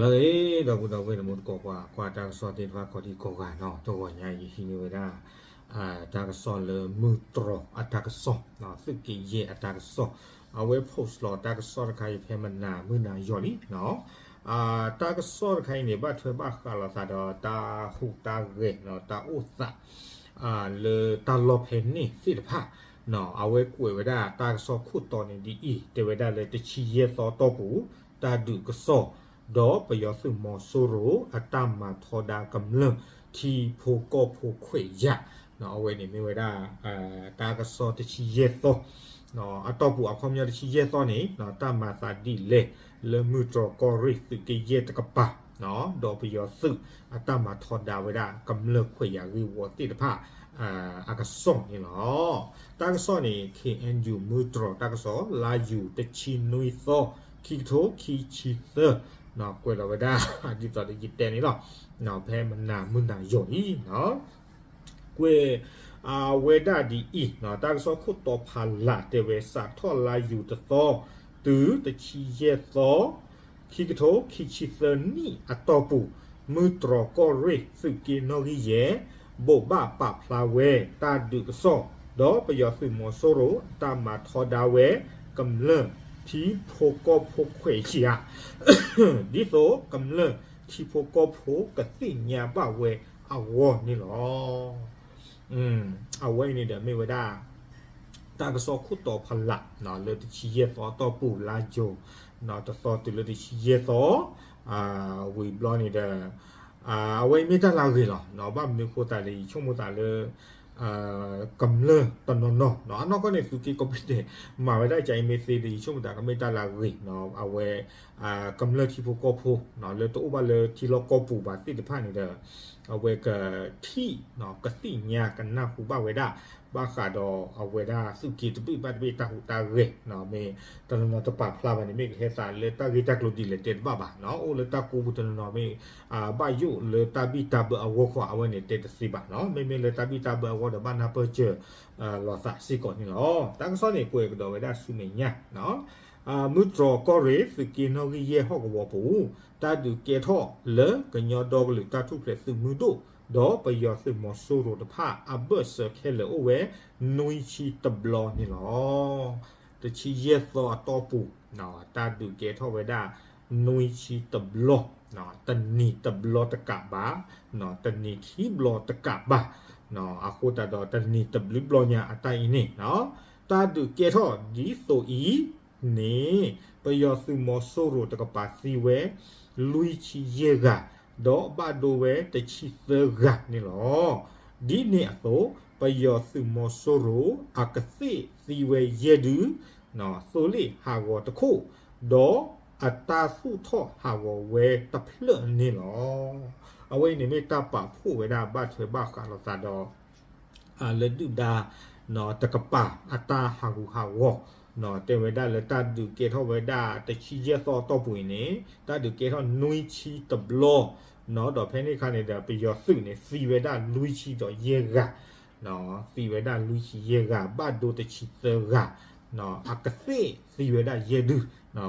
လၢအံၤ ဒီပုၢ်ဒီဝဲၢ်တံၤသကိးပှၤ ကွၢ်တၢ်ကစီၣ်သ့ၣ်တဖၣ်ကိးဒံကိးဂၤနီၤ, တဂီၤညါအံၤ ယဟံးန့ၢ်ဝဲဒၣ် တၢ်ကစီၣ်လၢမုၢ်တြီၤအတၢ်ကစီၣ်, သုးက့ယဲၢ်အတၢ်ကစီၣ်, အဝဲ post လီၤတၢ်ကစီၣ်တခါအံၤ ဖဲမနၤမုၢ်နၤယီၤလံနီၤ. တၢ်ကစီၣ်တခါအံၤန့ၣ် ဘၣ်ထွဲဘၣ်ဃးလိာ်သးဒီးတၢ်ဟူးတၢ်ဂဲၤနီၤ, တၢ်အိၣ်သး လၢတၢ်လီၢ်ဖဲန့ၣ်သ့ၣ်တဖၣ်နီၤ, အဝဲကွဲးဝဲဒၣ်တၢ်ကစီၣ်ခိၣ်တီန့ၣ်ဒ်အံၤ, တဲဝဲဒၣ်လၢတဆံယဲၢ်သီအတီၢ်ပူၤ တၢ်ဒုးကစီၣ် ဒီးပယီၤသုးမီၤစိရိၤ အတၢ်မၤထီဒါကမျၢၢ်ထံဖိကီၢ်ဖိခွဲးယာ်, အဝဲန့ၣ်မ့ၢ်ဝဲဒၣ် တၢ်ကစီၣ်တဆံယဲၢ်သီ အတီၢ်ပူၤ အခီပညီတဆံယဲၢ်သီန့ၣ် တၢ်မၤသးဒ်လဲၣ် လၢမုၢ်တြီၤကီၢ်ရ့ၣ်သုးက့ယဲၢ်တကပၤ ဒီးပယီၤသုးအတၢ်မၤထီဒါဝဲဒၣ်ကမျၢၢ်ခွဲးယာ်ဂ့ၢ်ဝီသ့ၣ်တဖၣ် အကစီၣ်န့ၣ်လီၤ. တၢ်ကစီၣ်န့ၣ် ခ့ၣ်အဲၣ်ယူၣ် မုၢ်တြီၤတၢ်ကစီၣ် လါယူၤတဆံနွံသီ ခံကထိခံဆံသၢ, ကွဲးလီၤဝဲဒၣ် ဒ်သိးဒီးယတဲန့ၣ်လီၤ, ဖဲမနၤမုၢ်နၤယီၤအံၤ ကွဲး အဝဲဒၣ်ဒ်အံၤ, တၢ်ကစီၣ်ခိၣ်တီဖးလးတဲဝဲ စးထီၣ်လါယူၤတသီ တုၤတဆံယဲၢ်သီ ခံကထိခံဆံသၢနံၣ်အတီၢ်ပူၤ မုၢ်တြီၤကီၢ်ရ့ၣ်သုးက့နီၣ်ဂံၢ်ယဲၢ် ဘိးဘၣ်ပာ်ဖျါဝဲတၢ်ဒုးကစီၣ် ဒီးပယီၤသုးမီၤစိရိၤ တၢ်မၤထီဒါဝဲ ကမျၢၢ်ထံဖိကီၢ်ဖိခွဲးယာ် ဒ်သိးကမျၢၢ်ထံဖိကီၢ်ဖိကသ့ၣ်ညါဘၣ်ဝဲအဂီၢ်န့ၣ်လီၤ. အဝဲအံၤန့ၣ်ဒီးမ့ၢ်ဝဲဒၣ် တၢ်ကစီၣ်ခိၣ်တီဖးလး လၢတဆံယဲၢ်သီအတီၢ်ပူၤ လါယူၤ တသီတုၤလၢတဆံယဲၢ်သီ ဝံၤဘျီန့ၣ်ဒီး အဝဲအံၤမ့ၢ်တၢ်လၢအဂ့ၤလီၤ. ဘၣ်မနုၤအဃိသတးလဲၣ် ယဆိကမိၣ်သးလၢ ကမျၢၢ်တနီၤနီၤ အနီၢ်ကီၢ်န့ၣ် သုးက့ကိးဘ့ၣ်ဒဲး မၤဝဲဒၣ်ကဲအံၤမ့ၢ်သ့ဒီး ယဆိကမိၣ်သးကမ့ၢ်တၢ်လၢအဂ့ၤ အဝဲ ကမျၢၢ်ထံဖိကီၢ်ဖိ လၢတအိၣ်ဘၣ်လၢထံလီၢ်ကီၢ်ပူၤဘၣ်သ့ၣ်တဖၣ်န့ၣ်ဒီး အဝဲကထံၣ် ကသ့ၣ်ညါကနၢ်ဟူဘၣ်ဝဲဒၣ် ဘၣ်ဃးဒီးအဝဲဒၣ်သုးက့တဘ့ၣ်ဘၣ်တဘ့ၣ်တၢ်ဟူးတၢ်ဂဲၤ မ့ၢ်တနီၤနီၤတပာ်ဖျါဘၣ်န့ၣ် မ့ၢ်ကဟဲသးလၢတၢ်ဂ့ၢ်တၢ်ကျိၤဒ်လဲၣ်တဲတဘၣ်ဘၣ် အိၣ်လၢတၢ်ကိးပူၤတနီၤနီၤမ့ၢ် ဘၣ်ယိၣ်လၢတၢ်ဘံၣ်တၢ်ဘၢအဂီၢ်ခီ အဝဲန့ၣ်တဲတသ့ဘၣ် မ့မ့ၢ်လၢတၢ်ဘံၣ်တၢ်ဘၢအဂီၢ်ဒီးဘၣ်နၢ်ပၢၢ်စၢၤ လိာ်သးစ့ၢ်ကီးန့ၣ်လီၤ. တၢ်ကစီၣ်န့ၣ် ကွဲးကဒီးဝဲဒၣ်ဆူမဲာ်ညါ မုၢ်တြီၤကီၢ်ရ့ၣ်သုးက့နီၣ်ဂံၢ်ယဲၢ်ဟီၣ်ကဝီၤပူၤ တၢ်ဒုးကဲထီၣ်လၢကညီဒီကလုာ်တၢ်ထူၣ်ဖျဲးသုးမုၢ်ဒိၣ် ဒီးပယီၤသုးမီၤစိရိၤတဖၣ်အဘၢၣ်စၢၤခဲလၢာ်အိၣ်ဝဲ နွံဆံတဘျီန့ၣ်လီၤ. တဆံယဲၢ်သီအတီၢ်ပူၤ တၢ်ဒုးကဲထီၣ်ဝဲဒၣ် နွံဆံတဘျီ တနံၤတဘျီတကးဘၣ် တနံၤခံဘျီတကးဘၣ် အဃိသတးဒီးတနံၤတဘျုးဘျီညါအတၢ်အံၤန့ၣ် တၢ်ဒုးကဲထီၣ်ဒ်သိးအံၤန့ၣ် ပယီၤသုးမီၤစိရိၤတကပၤသံဝဲ လွံၢ်ဆံယဲၢ်ဂၤ ဒီးဘၣ်ဒိဝဲတဆံသၢဂၤန့ၣ်လီၤ. ဒ်န့ၣ်အသိး ပယီၤသုးမီၤစိရိၤအကသ့ၣ်သံဝဲယဲၢ်ဒု သိလ့ၣ်ဟးဂီၤတခိၣ် ဒီးအတၢ်သူၣ်ထီၣ်ဟးဂီၤဝဲတဖျၢၣ်န့ၣ်လီၤ. အဝဲအံၤန့ၣ်မ့ၢ်တၢ်ပာ်ဖှိၣ်ဝဲဒၣ်ဘၣ်ထွဲဘၣ်ဃးလိာ်သးဒီး လၢဒုၣ်ဒါ တကပၤအတၢ်ဟးဂူာ်ဟးဂီၤ တဲဝဲဒၣ်လၢတၢ်ဒုးကဲထီၣ်ဝဲဒၣ်တဆံယဲၢ်သီအတီၢ်ပူၤအံၤန့ၣ် တၢ်ဒုးကဲထီၣ်နွံဆံတဘျီ ဒီးဖဲန့ၣ်အခါန့ၣ်ဒီး ပယီၤသုးန့ၣ် သံဝဲဒၣ်လွံၢ်ဆံဒီးယဲၢ်ဂၤ သံဝဲဒၣ်လွံၢ်ဆံယဲၢ်ဂၤ ဘၣ်ဒိတဆံသၢဂၤ အကသ့ၣ်သံဝဲဒၣ်ယဲၢ်ဒု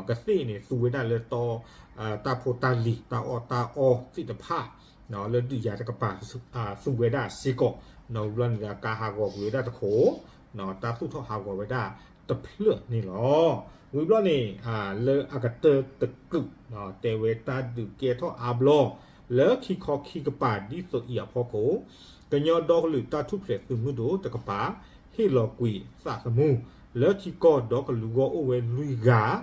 ကသ့ၣ်န့ၣ် သူဝဲဒၣ်လၢတီ တၢ်ဖိတၢ်လံၤ တၢ်အီၣ်တၢ်အီသ့ၣ်တဖၣ် လၢဒုၣ်ဒါတကပၤ သူဝဲဒၣ်စ့ၢ်ကီး ဝံၤဘျီန့ၣ်ဒီး ကါဟးဂီၤကွံာ်ဝဲဒၣ်တခိၣ် တၢ်သူၣ်ထီၣ်ဟးဂီၤဝဲဒၣ်တဖျၢၣ်န့ၣ်လီၤ. ဝံၤဘျီန့ၣ် လၢအကတၢၢ်တကုး တဲဝဲတၢ်ဒုးကဲထီၣ်အါဘျီ လၢခံခီခံကပၤဒ်သိးအံၤအဖီခိၣ် ကညီဒီကလုာ်တၢ်ထူၣ်ဖျဲးသုးမုၢ်ဒိၣ်တကပၤ ဟ့ၣ်လီၤကွံာ်သးသမူ လၢထံကီၢ်ဒီကလုာ်ဂီၢ်အိၣ်ဝဲလွံၢ်ဂၤ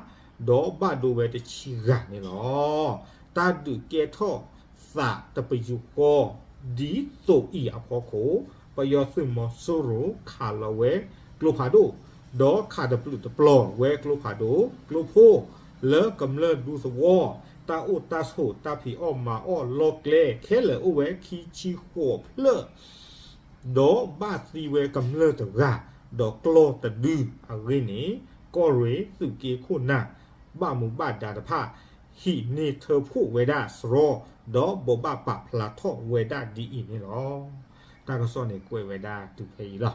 ဒီးဘၣ်ဒိဝဲတဆံဂၤန့ၣ်လီၤ. တၢ်ဒုးကဲထီၣ်သးတပယူာ်ဃီ ဒ်သိးအံၤအဖီခိၣ် ပယီၤသုးမီၤစိရိၤခးလီၤဝဲကျိဖးဒိၣ် ဒီးခးတပျုာ်တပျီၤဝဲကျိဖးဒိၣ် ကျိဖိ လၢကမျၢၢ်ဒူသဝီ တၢ်အိၣ်တၢ်ဆိး တၢ်ဖံးအီၣ်မၤအီၣ်လီၢ်ကျဲခဲလၢာ်အိၣ်ဝဲခံဆံဃိးဖျၢၣ် ဒီးဘၣ်သံဝဲကမျၢၢ်တဂၤ ဒီးကျီၢ်တဒုအဂ့ၢ်န့ၣ် ကီၢ်ရ့ၣ်သုးက့ခိၣ်နၢ် ဘၣ်မူဘၣ်ဒါတဖၣ် ဟံးန့ၢ်ထၢဖှိၣ်ဝဲဒၣ်စရီ ဒီးဘိးဘၣ်ပာ်ဖျါထီၣ်ဝဲဒၣ်ဒ်အံၤန့ၣ်လီၤ. တၢ်ကစီၣ်န့ၣ်ကွဲးဝဲဒၣ်တုၤဖဲအံၤလီ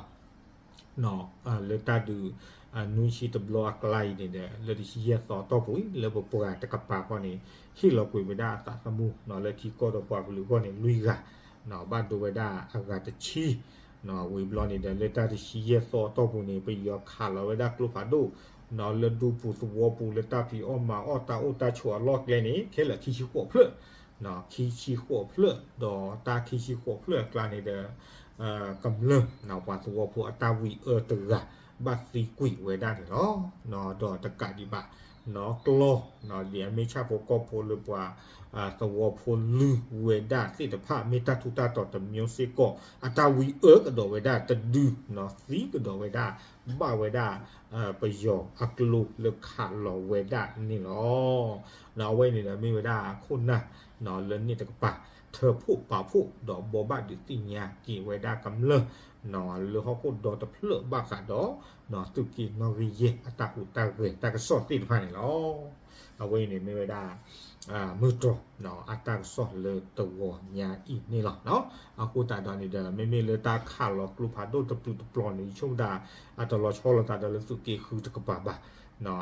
ၤ. လၢတၢ်ဒုး နွံဆံတဘျီအကျါအံၤန့ၣ်ဒီး လၢတဆံယဲၢ်သီအတီၢ်ပူၤအံၤ လၢပပှၤတကပၤဃီန့ၣ် ဟ့ၣ်လီၤကွံာ်ဝဲဒၣ်အသးသမူ လၢထံကီၢ်ဒီးပှၤကလုာ်အဂီၢ်န့ၣ် လွံၢ်ဂၤ ဘၣ်ဒိဝဲဒၣ်အဂၤတဆံ ဝံၤဘျီန့ၣ်ဒီး လၢတၢ်တဆံယဲၢ်သီအတီၢ်ပူၤန့ၣ် ပယီၤခးလီၤဝဲဒၣ်ကျိဖးဒိၣ် လၢဒူပူၤသဝီပူၤ လၢတၢ်ဖံးအီၣ်မၤအီၣ်တၢ်အိၣ်တၢ်ဆိးအလီၢ်ကျဲန့ၣ် ခဲလၢာ်ခံဆံဃိးဖျၢၣ် ခံဆံဃိးဖျၢၣ် ဒီးတၢ်ခံဆံဃိးဖျၢၣ်အကျါန့ၣ်ဒီး ကမျၢၢ် ပှၤသဝီဖိအတၢ်ဝံအၢတဂၤ ဘၣ်သံကွံာ်ဝဲဒၣ်န့ၣ်လီၤ. ဒီးတကးဒံးဘၣ် ကျီၢ် ဒ်အမ့ၢ်ဆၣ်ဖိကီၢ်ဖိလၢပှၤ သဝီဖိလုၢ်ဝဲဒၣ်သ့ၣ်တဖၣ် မ့ၢ်တၢ်ထူးတၢ်တီၤတမျိုးစ့ၢ်ကီး အတၢ်ဝံအၢကဒီးဝဲဒၣ်တဒု သံကဒီးဝဲဒၣ် ဘၣ်ဝဲဒၣ် ပယီၤအကျိလၢခးလီၤဝဲဒၣ်န့ၣ်လီၤ. အဝဲန့ၣ်ဒီးမ့ၢ်ဝဲဒၣ်ခိၣ်နၢ် လၢန့ၣ်တကပၤ ထၢဖှိၣ်ပာ်ဖှိၣ် ဒီးဘိးဘၣ်ဒုးသ့ၣ်ညါက့ၤဝဲဒၣ်ကမျၢၢ် လၢဟီၣ်ခိၣ်ဒီတဖျၢၣ်ဘၣ်ဃးဒီး သုးက့နီၣ်ဂံၢ်ယဲၢ်အတၢ်ဟူးတၢ်ဂဲၤတၢ်ကစီၣ်သ့ၣ်တဖၣ်န့ၣ်လီၤ. အဝဲအံၤန့ၣ်မ့ၢ်ဝဲဒၣ် မုၢ်တြီၤ အတၢ်ကစီၣ်လၢတဂီၤညါအံၤန့ၣ်လီၤ. အဃိသတးဒီးန့ၣ်ဒီး မ့မ့ၢ်လၢတၢ်ခးလီၤကျိဖးဒိၣ်တပျုာ်တပျီၤန့ၣ် ယဆိကမိၣ်ဒၣ် အတလီၤဆီလိာ်သးဒီးလၢသုးက့ဃုတကပၤဘၣ်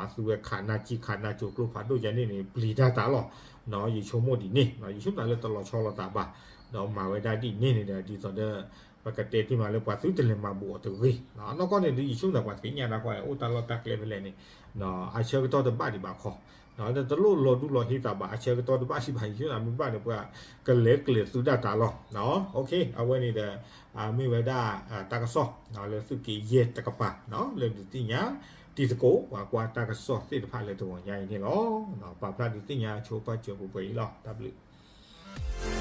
အသုဝဲခးနၢ်ကံၣ်ခးနၢ်ကၠိကျိဖးဒိၣ်ယါန့ၣ်န့ၣ် ပျံၤတၢ်တၢ်လီၤ. ယဆိကမိၣ်ဒ်န့ၣ် ယဆိကမိၣ်လၢတလီၤဆီလိာ်သးဘၣ် ဒီးမၤဝဲဒၣ်ဒ်န့ၣ်န့ၣ်ဒီး ဒ်သိးဒီး ပကတဲတ့ၢ်မးလၢပှၤသုတလဲၤမၤဘူးအီၤတဂ့ၤ. နီၢ်ကီၢ်န့ၣ်ဒီး ယဆိကမိၣ်သးပှၤသ့ၣ်ညါတၢ်ဃီ အိၣ်တၢ်လီၢ်တၢ်ကျဲဖဲလဲၣ်န့ၣ် အဆၢကတီၢ်တဘၣ်ဒံးဘၣ်ခီ တလိၣ်လီၤဒူလီၤဟ့သးဘၣ် အဆၢကတီၢ်တဘၣ်ဒံးဘၣ် ယဆိကမိၣ်မ့ၢ်ဘၣ်န့ၣ် ပှၤကလဲၤကျဲၤသုဒၣ်တၢ်လီၤ. အဝဲန့ၣ်ဒီး မ့ၢ်ဝဲဒၣ် တၢ်ကစီၣ် လၢသုးက့ယဲၢ်တကပၤ လၢဒုးသ့ၣ်ညါ တံၤသကိး ပှၤကွၢ်တၢ်ကစီၣ်သ့ၣ်တဖၣ်လၢတဂီၤညါအံၤန့ၣ်လီၤ. ပာ်ဖျါဒုးသ့ၣ်ညါဆိပာ်စၢၤပှဲၤပှဲၤအံၤလီၤ. တၢ်ဘျုး